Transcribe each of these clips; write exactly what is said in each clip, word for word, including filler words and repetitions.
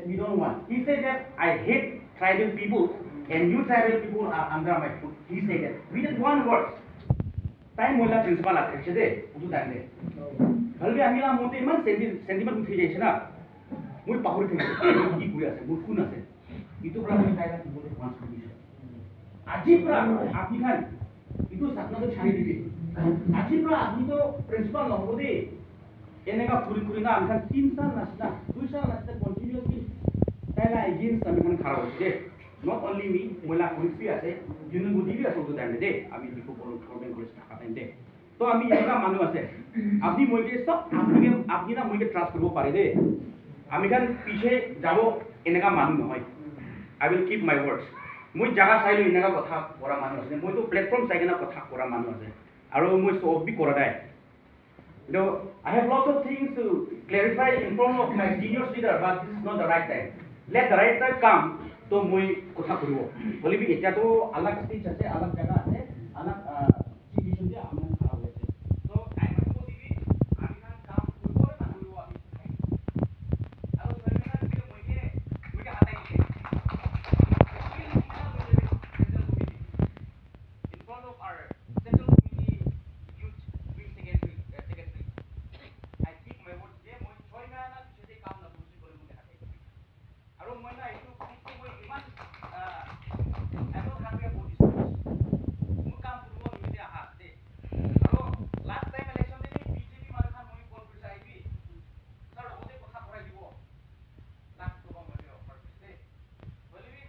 We don't want. He said that I hate tribal people and you tribal people are under my foot. He said that. With that one word. Time hoila principal athakise de, utu time de. Hoile bi ami la mon te iman senti-, sentiment uthi jaise na. Moi pahori thakise, ki kuri ase, moi kun ase. Itu pra moi tai la kibole chance kuri ase. Aji pra apni khan itu sapna to chhari dibi. Aji pra apni to principal nohobo de. Eneka kuri kuri na ami khan tin sal nasina, dui sal nasina continuously tai la against ami khan khara hoise de. Not only me, moi la colleagues bi ase, Union Body bi ase utu time de, ami Diphu Borlok Government College thaka time de. To ami eneka manu ase, apni moi ke sob, apni ke, apni na moi ke trust kuribo pare de. Ami khan piche jabo eneka manu nohoi. I will keep my words. Moi jaga sai lo eneka kotha kora manu ase, moi to platform sai kena kotha kora manu ase. Aru moi show off bi kora nai. Though I have lots of things to clarify in front of my senior leader, but this is not the right time. Let the right time come. To moi kotha kuribo. Hoile bi etia to alag stage ase, alag jaga ase, alag, ah, situation te ami khan khara hoi ase. So, time ahibo dibi, ami khan kam kuribo na kuribo ami. Aru sai kena moi ke, moi ke hatai dise. In front of our central committee youth wing secretary, uh, secretary, I keep my word. Je moi choi mahina piche de kam na kuribi koi kena thake. Aru moi na etu piche moi iman, uh, I don't have a body. Moi kam kuribo nimite aha ase. Aru last time election de B J P manu khan moi phone kurisa ahibi. Sir, ote kotha korai dibo. Lakh toka moi ke offer kurise. Hoile bi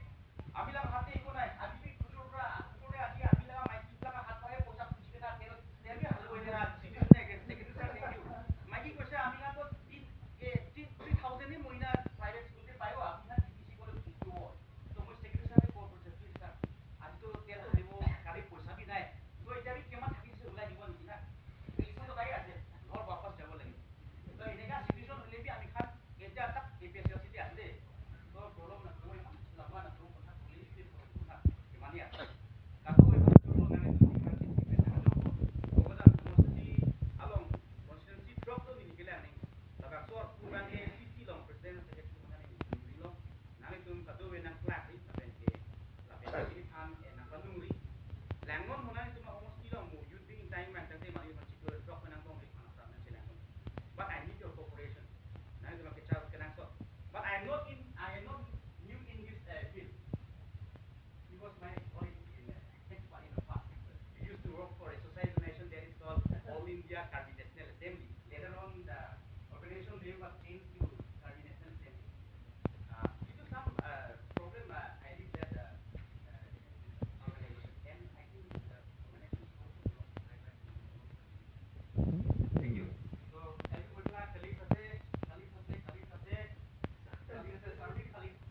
ami laga hath te eko nai, ami bi khujur pra, khujur pra aji ami laga maiki laga hath para poisa khuji kena tel, tel bi hal koi kena, secretary sir, thank you. Maiki koise ami laga to tin, eh, tin, three thousand hi mohina private school te paibo, apni khan T T C kole khuji dibo. To moi secretary sir ke call korise, please sir, aji to tel halibo, gari poisa bi nai. To etia bi kiman thaki dise ulai dibo niki na? Ekis toka hi ase, ghor wapas jabo lage. To eneka situation hoile bi ami khan Etia tak A P S C te ase de. To problem na, to iman lamba na, to kotha kole bi problem na, imani ase. Kato iman to lo na, to iman ke ipe na lo. Ko da mo si along constituency drop to ni nikele ani. Laga sor pura ke C C long president secretary mana ni ni lo. Nang tum kato we nang class eight na pen ke. La pen ke tham e nang panung ri. Langnon mona ni tum homo si long mo youth being time man tang te mani man sikul drop nang kong ri mana sa na si langnon. But I need your cooperation. Nang tum ke chal ke nang so. But I am not in, I am not new in this, uh, field. Because my colleague in, uh, in the past, we used to work for a society organization that is called All India Karbi National Assembly. Later on, the organization name was changed to Karbi National Assembly. Uh, due to some, uh, problem, uh, I leave that, uh, uh, organization. And I think the organization is also, thank you. So, everyone, uh, colleagues ase, colleagues ase, colleagues ase, colleagues ase, colleagues